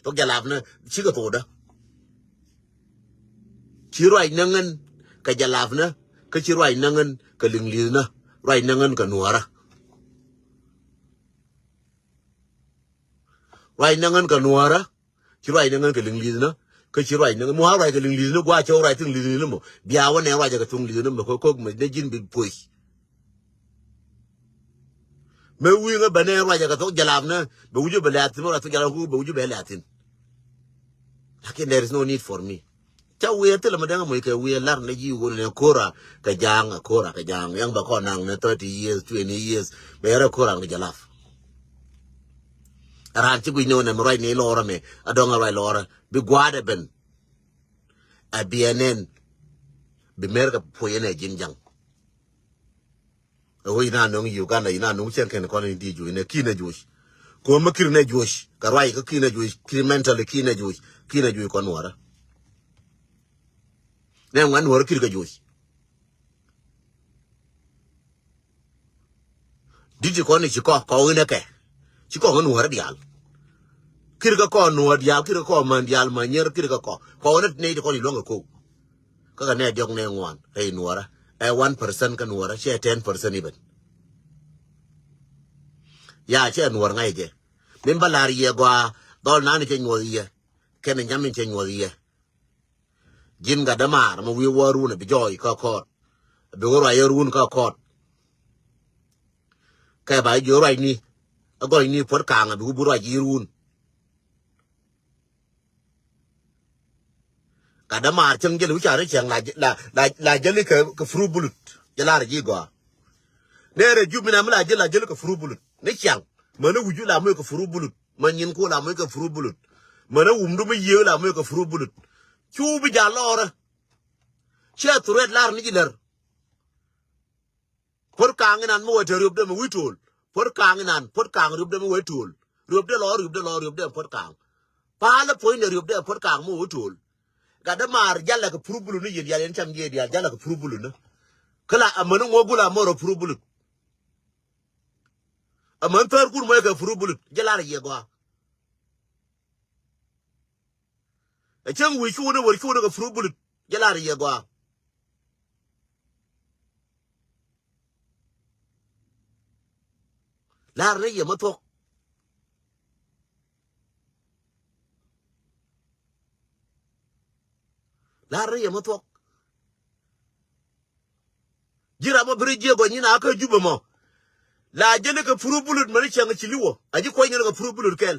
thok jalap ni cikɛ thokdä. Ci ruac näŋ ŋän kɛ jalap ni kä ci ruac näŋ ŋän kɛ li̱ŋ li̱th ni ruac näŋ ŋän kɛ nuɔ̱ɔ̱rä. Ruac näŋ ŋän kɛ nuɔ̱ɔ̱rä. Ci ruac ni ŋän kɛ liŋ li̱th ni kä ci ruac ni mua̱a̱ ruac kɛ liŋ li̱th ni gua̱a̱ cɔw ruac thiŋ li̱th ni mɔ bia wä nɛ ruac kɛ thuŋ li̱th ni mɔ kä kok mɛ dee ji̱n bi puɔc. Mɛ wi̱i̱ ŋä bɛ nɛ ruac kɛ thok jalap ni bɛ wi̱c bɛ lɛ athin mɛ ruac thok jalap kuk bɛ wi̱c bɛ lɛ athin. Lakin there is no need for me. Ca wi̱i̱ thilɛ mɛ dɛŋ mɔc kɛ wi̱i̱ lar ni ji̱ wun ni kora kɛ ja̱a̱ŋ kora kɛ ja̱a̱ŋ yaŋ bɛ kɔn naŋ ni thirty years twenty years bɛ yɛrɛ kora ni jalap. Raan ci guic ni wä nɛ mi ruac ni lɔɔrä mɛ a dɔŋ a ruac lɔɔrä bi gua̱a̱dɛ ben. A biɛ nɛn bi mer kɛ puɔyɛ nɛ ji̱n jaŋ. Ɛ wä ina no̱ŋ Uganda ina no̱ŋ cɛn kɛn kɔn in di juɔc nɛ ki̱n ɛ juɔc. Kɛ wä mi ki̱r nɛ juɔc kɛ ruac kä ki̱n ɛ juɔc ki̱r mentally ki̱n ɛ juɔc ki̱n ɛ juɔc kɔn nuɔrä. Nɛ ŋuan nuɔrä ki̱r kɛ juɔc. Di̱t ti kɔn i̱ ci kɔk kɔk inɛ kɛ ci kɔk in nuɔ̱ɔ̱rä diaal. Kir kä kɔk nuɔ̱ɔ̱r diaal kir kä kɔk män diaal män nyier kir kä kɔk kɔk inɛ nɛy ti kɔn i̱ luäŋ kɛ ko̱k. Kä kɛ nɛ diɔ̱k nɛ ŋuan rɛy nuɔ̱ɔ̱rä ɛ one percent kä nuɔ̱ɔ̱rä cɛ ten percent i̱ ben. Ya cɛ nuɔ̱ɔ̱r ŋa̱c jɛ min bä la̱r yɛ gɔaa dhɔl nan i̱ cɛ nyuɔ̱th yɛ kɛn i̱ nyam i̱ cɛ nyuɔ̱th yɛ. Ji̱n gat dämaar mɛ wi̱i̱ wä run ɛ bi jɔɔc kä kɔɔt. Ɛ bi wä ruac ɛ run kä kɔɔt. Kɛ ba ji̱ ruacni ɛ gɔcni puɔ̱t ka̱a̱ŋ ɛ bi wä bi ruac ji̱ run. Gat dämaar cäŋ jäli wi̱c ca ri cäŋ la la la jäli kɛ kɛ furu bulut jɛ lar ji̱ gɔaa. Nɛɛrɛ jup min a mi la jäli la jäli kɛ furu bulut ni cäŋ mäni wi̱cu la muc kɛ furu bulut. Mä nyin ku la muc kɛ furu bulut. Mänä wumdu mi yiëë la muc kɛ furu bulut. Cu bi jal lɔɔrä. Ciɛ thuret lar ni ji̱ lär. Puɔ̱t ka̱a̱ŋ inan mi wee te riöpdɛ mi wi̱i̱ to̱o̱l. Puɔ̱t ka̱a̱ŋ inan puɔ̱t ka̱a̱ŋ riöpdɛ mi wee to̱o̱l. Riöpdɛ lɔ riöpdɛ lɔ riöpdɛ puɔ̱t ka̱a̱ŋ. Paalä puɔ̱nydɛ riöpdɛ puɔ̱t ka̱a̱ŋ mi wee to̱o̱l. Gat dämaar jalɛ kɛ furu bulut ni yɛ diaal yɛn cam yɛ diaal jalɛ kɛ furu bulut ni. Kä la amäni ŋuɔ gul amɔ rɔ puru bulut. Amäni thäär kun mɔ kɛ puru bulut jɛ lar yiɛ gɔaa. Ɛ cäŋ wi̱i̱ cuuni wër cuuni kɛ puru bulut jɛ lar yiɛ gɔaa. Lar ni yɛ ma thuɔ̱k. Lar ni yɛ ma thuɔ̱k. Ji̱ ram ma bi ri jiɛ gɔny nyin a kä Jubɛ mɔ. La jɛ ni kɛ puru bulut mani cäŋ ci liwɔ a ji̱ kuɔny ni kɛ puru bulut kɛl.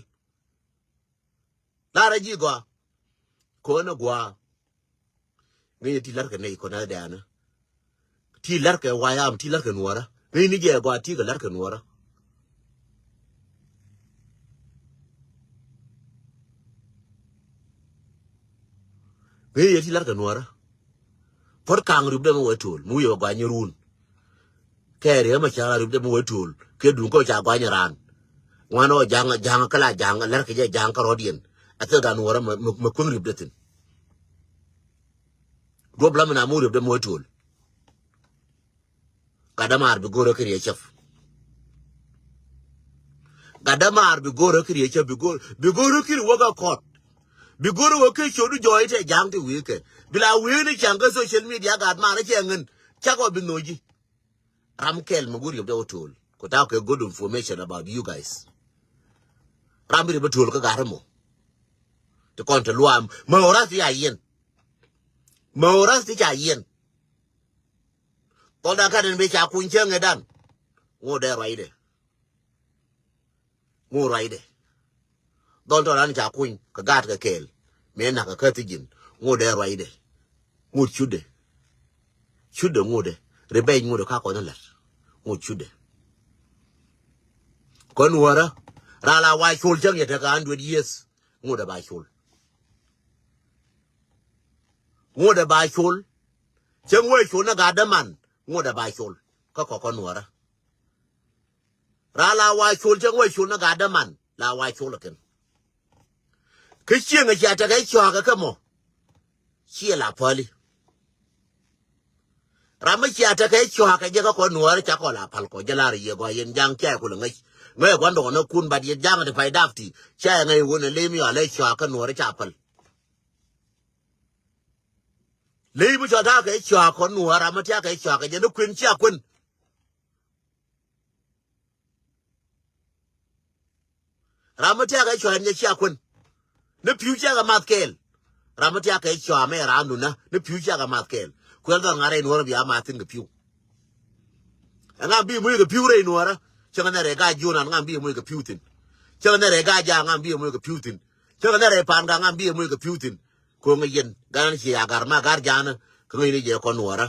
Lar a ji̱ gɔaa. Kɔn a gɔaa. Ŋäcɛ ti la̱rkɛ nɛy kɔn a dɛ̈ɛ̈nä. Ti la̱rkɛ wayam ti la̱rkɛ nuɔ̱ɔ̱rä. Ŋäc ni jɛ gɔaa ti kɛ la̱rkɛ nuɔ̱ɔ̱rä. Ŋäcɛ ti la̱rkɛ nuɔ̱ɔ̱rä. Puɔ̱t ka̱a̱ŋ ri̱pdɛ mi wä to̱l mi wi̱i̱ wä gɔaa nyi run. Kɛ riɛm a ca la ripdɛ mi wee tuul kɛ duŋ kä ca guany ran. Ŋuan ɔ ja̱ŋ ja̱ŋ kä la ja̱ŋ lɛr kɛ jɛ ja̱ŋ kä rɔ̱diɛn. A thil gan wärä mɛ kueŋ ripdɛ thin. Duɔp la mi na mi wee ripdɛ mi wee tuul. Gat dämaar bi go̱rä kɛ riɛ cäp. Gat dämaar bi go̱rä kɛ riɛ cäp bi go̱rä bi go̱rä kɛ riɛ wä kä kɔt. Bi go̱rä wä kɛ ciötdu jɔɔc tɛ ja̱ŋ ti wi̱i̱ kɛ bi la wi̱i̱ ni ca̱ŋ kä social media gat maar cɛ ŋän. Cak ɔ bi no̱o̱ci. Ram kɛl mi go̱o̱r yop dee wä to̱o̱l ku ta̱a̱ kɛ good information about you guys. Ram bi ri bä to̱o̱l kä gat ri mɔ. Ti kɔn te luaam mɛ ɣöö rath ti ca yiɛn. Mɛ ɣöö rath ti ca yiɛn. Thɔl dan kat in bi ca kuny cäŋ ɛ dan. Ŋot dee ruacdɛ. Ŋot ruacdɛ. Dhɔl tɔt an ca kuny kɛ gaat kɛ kɛɛl. Mëë nak kɛ kä thi̱ji̱n ŋot dee ruacdɛ. Ŋot cutdɛ. Cutdɛ ŋotdɛ. Revenge ŋotdɛ ka kɔn la̱t. Ŋot cutdɛ. Kɔn wärä. Raa la wa col cäŋ yɛ tekɛ hundred years. Ŋotdɛ ba col. Ŋotdɛ ba col. Cäŋ wee col ni gat däman. Ŋotdɛ ba col. Kä kɔk kɔn wärä. Raa la wa col cäŋ wee col ni gat däman la wa col kɛn. Kä cieŋ a cia tekɛ cɔakä kä mɔ. Ciɛ la päli. Ram mi cia tekɛ cɔakä jɛ kä kɔ nuɔɔri ca kɔ la päl kɔ jɛ la ri yɛ gɔaa yɛn ja̱ŋ cia kulɛ ŋäc. Ŋäc gua̱n dɔɔn ɛ kun bat yɛn ja̱ŋ ti pay dap ti cia ŋäc wun ɛ lem yɔal ɛ cɔakä nuɔɔri ca päl. Ley mi cɔal ta̱a̱ kɛ cɔakä nuɔɔri ram mi tiakä cɔakä jɛ ni kuën cia kuën. Ram mi tiakɛ cua ɛn jɛ cia kuän. Ni pi̱w ciakɛ math kɛɛl. Ram mi tiakɛ cua mɛ ran dun na ni pi̱w ciakɛ math kɛɛl. Kuɛl dhɔr ŋa̱r ɛn wär bia math thin kɛ pi̱w. Ɛŋa bi muc kɛ pi̱w rɛy nuɔrä. Cäŋ nɛ rɛy ga jion an ŋa bi muc kɛ pi̱w thin. Cäŋ nɛ rɛy ga ja ŋa bi muc kɛ pi̱w thin. Cäŋ nɛ rɛy pan ga ŋa bi muc kɛ pi̱w thin. Koŋ yɛn gan ci agar ma gar janä. Kä ŋäcni jɛ kɔn nuɔrä.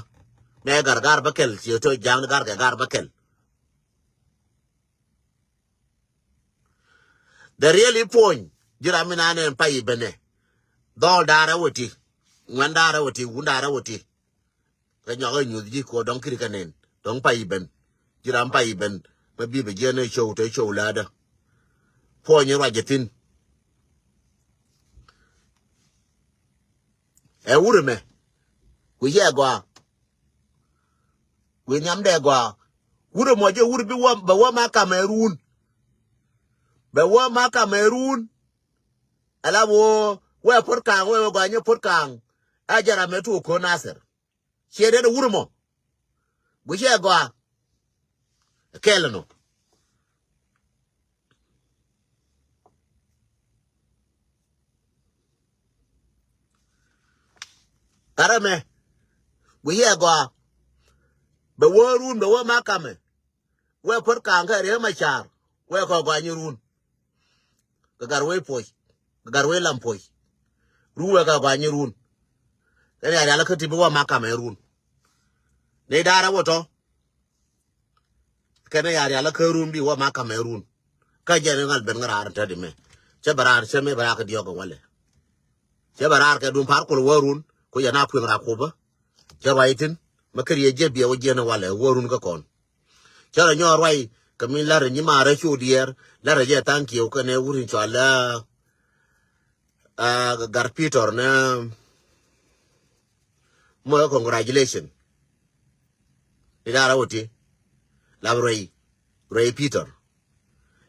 Mɛ gar gar bä kɛl ci tö jaŋni gar kɛ gar bä kɛl. The really point ji̱ ram mi nanɛ pay i̱ benɛ. Dhɔl da̱rä wä ti. Ŋuɛn da̱rä wä ti, wun da̱rä wä ti. Kɛ nyɔk ɛ nyuth ji̱ kɔ dɔ̱ŋ kiri kɛ nɛn dɔ̱ŋ pay i̱ ben. Ji̱ ram pay i̱ ben. Mɛ bi bɛ jiɛn ɛ show te show lädä. Point i̱ ruac jɛ thin. Ɛ wurɛ mɛ. Ku yɛ gɔaa. Wi̱i̱ nhiamdɛ gɔaa. Wurɛ mɔ jɛ wur bi wä bɛ wä ma Kamerun. Bɛ wä ma Kamerun. Ala wä wɛ Puɔ̱t Kaŋ wɛ wä gɔaa nyɛ Puɔ̱t Kaŋ. A jɛ ram mɛ tuɔ ko̱n Nasir. Ciɛ dee wurɛ mɔ. Guic ɛ gɔaa. Kɛl nɔ. Gat ɛ mɛ. Guic ɛ gɔaa. Bɛ wä run bɛ wä ma Kamɛ. Wee Puɔ̱t Kaŋ kɛ Riek Macar. Wee kɔ gɔaa nyi run. Kɛ Gatwec Puɔc. Kɛ Gatwec Lam Puɔc. Run wee kɛ gɔaa nyi run. Kɛn ya rial kä ti bi wä ma Kamɛ run. Ni da̱rä wä tɔ. Kɛn ya rial kä run bi wä ma Kamɛ run. Kä jɛn ŋal ben ŋä raar te di mɛ. Cɛ bɛ raar cɛ mɛ bɛ raar kä diɔk walɛ. Cɛ bɛ raar kɛ dun par kul wä run. Ku yɛ na kueŋ ra kubä. Cɛ ruac thin. Mɛ kɛ riɛ jɛ biɛ wä jiɛn walɛ wä run kä kɔn. Cä rɔ nyɔɔr ruac kɛ min la̱rä nyimaarä cu diɛɛr la̱rä jɛ thank you kɛnɛ wur in cɔal la. Aa, Gar Pitor nɛ mɔ congratulation. Ni da̱ŋ rɛw ti lap ruɛy, ruɛy Peter.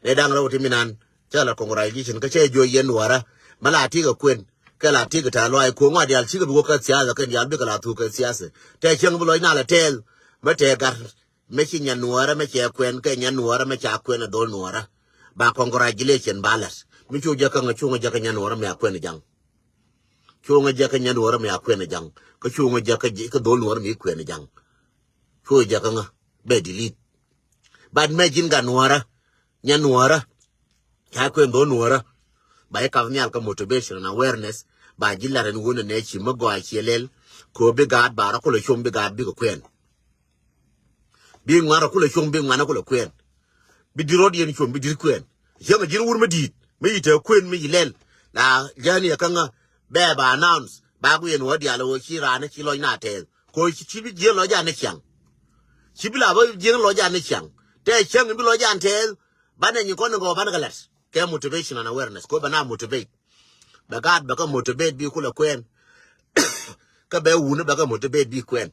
Ni da̱ŋ rɛw ti minan cɛ la congratulation kä cɛ juɔc yɛn Nuäärä. Mɛ la tikɛ kuɛn kɛ la tikɛ ta̱a̱ luay ko̱ŋ a diaal cikɛ bi wä kä siasa kɛn diaal bikɛ la thuk kɛ siasa. Tɛ cieŋ bi lɔc na la tɛɛl mɛ tɛ gat mɛ ci nyan Nuäärä mɛ cɛ kuɛn kɛ nyan Nuäärä mɛ ca kuɛn a dhol Nuäärä. Ba congratulation ba lat mi cu jɛ kä ŋä cu ŋä jɛ kä nyan Nuäärä mɛ a kuɛn jaŋ. Cu ŋä jɛ kä nyan Nuäärä mɛ a kuɛn jaŋ kä cu ŋä jɛ kä dhol Nuäärä mɛ kuɛn jaŋ. Cu jɛ kä ŋä bɛ delete. But mɛ ji̱n gat Nuäärä, nyan Nuäärä, ca kuɛn dhol Nuäärä. Ba i̱ kap nhial kä motivation and awareness ba ji̱ lat ɛn wun ɛnɛ ci mi gɔaa ciɛ lɛl. Kɛ ɣöö bi gaat ba rɔ kulɛ com bi gaat bikɛ kuɛn. Bi ŋuan rɔ kulɛ com bi ŋuan rɔ kulɛ kuɛn. Bi di̱t rɔ̱t yɛn com bi di̱t kuɛn. Cäŋ ji̱n wur mi di̱i̱t mi yi te kuɛn mi yi lɛl. La jäni ɛ kä ŋä bɛ ba announce ba ku yɛn wä diaal ɣöö ci raan ci lɔc na tɛɛth. Kɛ ɣöö ci bi ji̱ lɔc an ni ciaŋ. Ci bi la bä ji̱ lɔc an ni ciaŋ. Tɛ cäŋ bi lɔc an tɛɛth. Banɛ nyi kɔn ni gɔɔ banɛ kɛ lɛt kɛ motivation and awareness kɛ ɣöö bɛ na motivate. Bɛ gaat bɛ kä motivate bi kulɛ kuɛn. Kä bɛ wuni bɛ kä motivate bi kuɛn.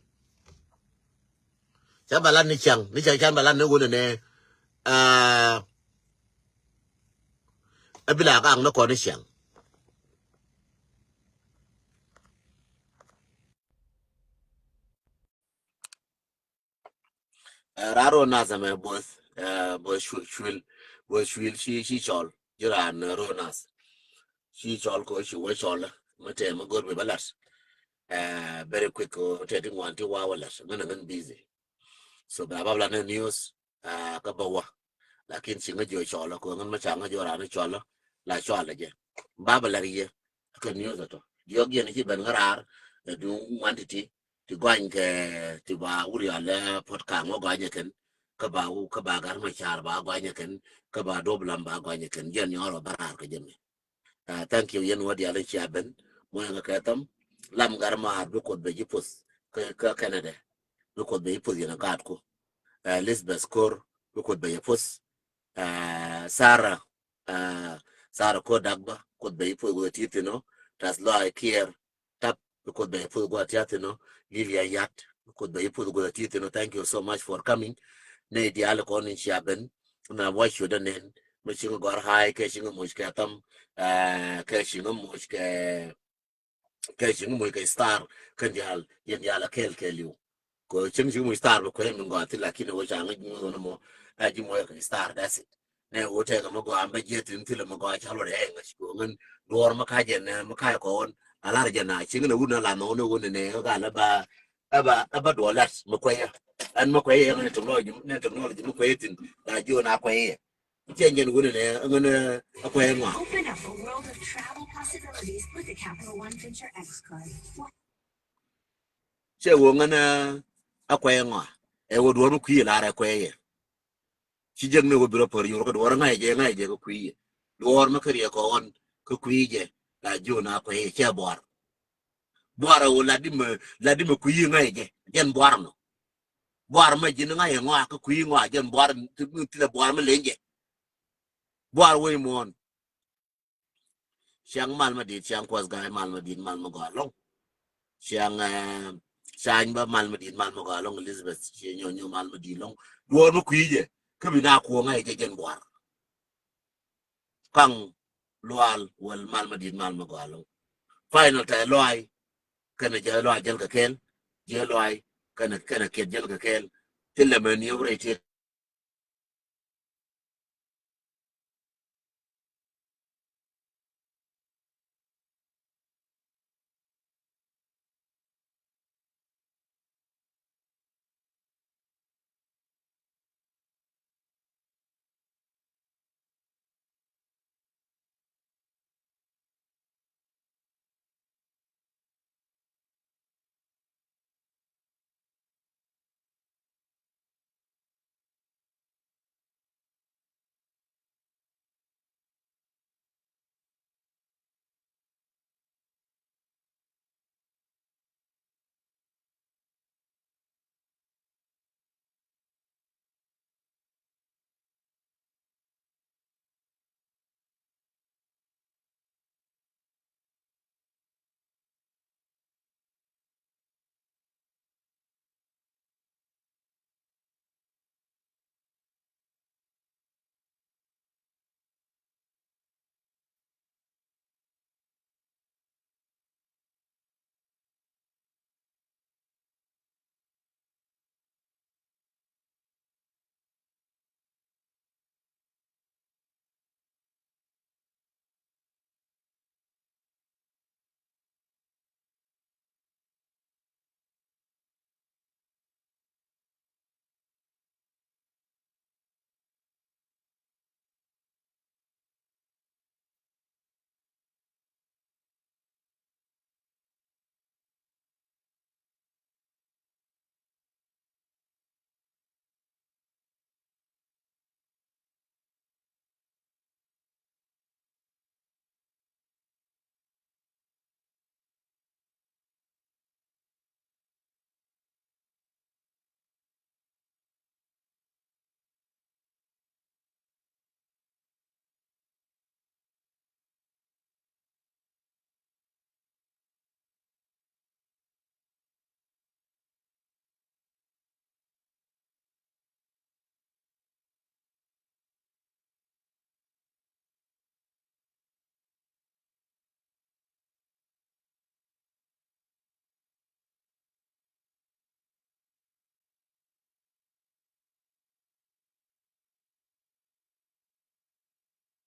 Ca ba lat ni ciaŋ ni ca can ba lat ni wuni nɛ. Ɛ bi la kaŋ ni kɔn ni ciaŋ. Ɛ raa ro nath ɛmɛ both both cuil cuil both cuil ci ci cɔl ji̱ raan ro nath. Ci cɔl ko ci wä cɔl mɛ tɛ mɛ go̱r bi bä lat. Very quick ko tɛ ti ŋuan ti wa wä lat ŋän ŋän busy. So bɛ a bab la ni news kä bä wä. Lakin ci ŋä jiɔ cɔl ko ŋän mɛ ca ŋä jiɔ raan cɔl la cɔl jɛ. Bab la ri yɛ kä news tɔ diɔk yɛn ci ben ŋä raar. Ɛ du ŋuan ti ti ti gɔany kɛ ti ba wuri alɛ pot kaŋ wä gɔany kɛn. Kä ba wu kä ba gar mɛ car ba gɔany kɛn. Kä ba duɔp lam ba gɔany kɛn jɛn nyɔr wä bä raar kä jɛ mi. Thank you yɛn wä dial in cia ben. Mɔ yɛn kɛ thäm lam gar maar bi kuoth bɛ ji̱ puth kä Canada. Bi kuoth bɛ ji̱ puth yɛn a gaat ku. Elizabeth Kor bi kuoth bɛ ji̱ puth. Sarah Sarah Kor Dagba kuoth bɛ ji̱ puth guth a ti thin ɔ. Tas lɔa kiɛɛr tap bi kuoth bɛ ji̱ puth guth a ti thin ɔ. Lilia Yat bi kuoth bɛ ji̱ puth guth a ti thin ɔ. Thank you so much for coming. Nɛ dial kɔn in cia ben. Na wa cuɔt dä nɛn mi ciŋ gɔr hai kɛ ciŋ muc kɛ thäm. Kɛ ciŋ muc kɛ kɛ ciŋ muc kɛ star kɛ dial yɛn dial a kɛl kɛl liw. Kɛ ciŋ ciŋ muc star bɛ kuɛ min gɔa thil lakin wä ca ŋa jiŋ wä nɔ mɔ. A jiŋ wä kɛ star, that's it. Nɛ wä tɛ kɛ mɛ gɔa mɛ jiɛ thin thil mɛ gɔa ca lɔ dɛ ŋa ci kɛ ŋän duɔr mɛ ka jɛ nɛ mɛ ka kɔn. A lar jɛ na ciŋ nɛ wun a la nɔ nɛ wun nɛ ka la ba. Ɛ ba ɛ ba duɔ lat mɛ kuɛ yɛ. Ɛn mɛ kuɛ yɛ ŋa nɛ technology nɛ technology mɛ kuɛ yɛ thin la jiɔ na kuɛ yɛ. Cɛ nyɛn wunɛ nɛ ŋänɛ a kuɛ ŋɔa. Cɛ wä ŋänɛ a kuɛ ŋɔa. Ɛ wä duɔr mi kui̱ lar a kuɛ yɛ. Ci jek ni wä bi rɔ pär yor kä duɔr ŋa̱c jɛ ŋa̱c jɛ kä kui̱ yɛ. Duɔr mi kä riɛ kɔn kä kui̱ jɛ la jiɔ na kuɛ yɛ cɛ buar. Buar a wä la di mi la di mi kui̱ ŋa̱c jɛ jɛn buar nɔ. Buar mɛ ji̱n ŋa̱c ŋɔa kä kui̱ ŋɔa jɛn buar ti lɛ buar mi lenyɛ. Buar wec muɔ̱ɔ̱n. Ciaŋ mal ma dit ciaŋ kuɔth ga̱a̱c mal ma dit mal ma gɔaa lɔŋ. Ciaŋ cany ba mal ma dit mal ma gɔaa lɔŋ Elizabeth ci nyɔ nyɔ mal ma dit lɔŋ. Duɔɔr mi kui̱ jɛ kä bi na kuɔŋ a jɛ jɛn buar. Kaŋ lual wal mal ma dit mal ma gɔaa lɔŋ. Final tɛ luay kɛnɛ jɛ luay jɛl kɛ kɛl. Jɛ luay kɛnɛ kɛnɛ kiɛt jɛl kɛ kɛl. Thilɛ mɛ ni wurɛ tiet.